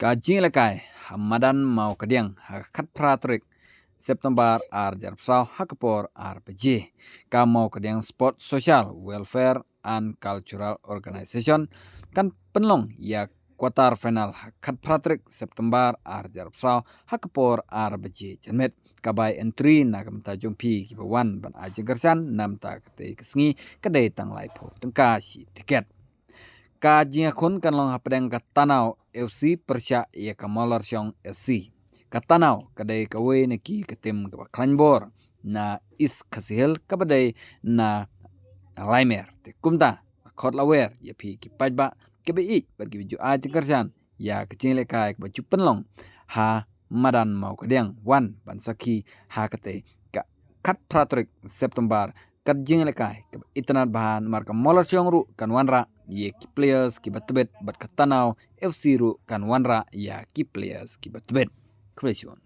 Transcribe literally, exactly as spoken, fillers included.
Ka jingïalehkai ha madan Mawkadiang ha ka khatphra tarik September ar hajar arphew saw ha ka por ar baje, ka Mawkadiang Sport Social Welfare and Cultural Organization kan pynlong ïa quarter final ha ka khatphra tarik September ar hajar arphew saw ha ka por ar baje janmiet. Ka bai entry na ka bynta jong phi kiba wan ban ai jingkyrshan na bynta katei ka sngi ka dei tang laiphew tyngka shi tiket. Ka jingïakhun kan long hapdeng ka Tanaw F C pyrshah ïa ka Mawlarshong F C. Ka Tanaw ka dei kawei na ki ka tim kaba khlaiñ bor na East Khasi Hills kaba dei na Laimer. Te kumta, khot la wer ïa phi ki paidbah kiba ïeit bad kiba ju ai jingkyrshan ïa ka jingïalehkai kaba ju pynlong ha madan Mawkadiang, wan ban sakhi ha katei ka khatphra tarik September. Ka jingïalehkai kaba itynnad bha namar ka Mawlarshong ruh kan wanrah ïa ki players kiba tbit bad ka Tanaw F C ruh kan wanrah ïa ki players kiba tbit. Khublei shibun.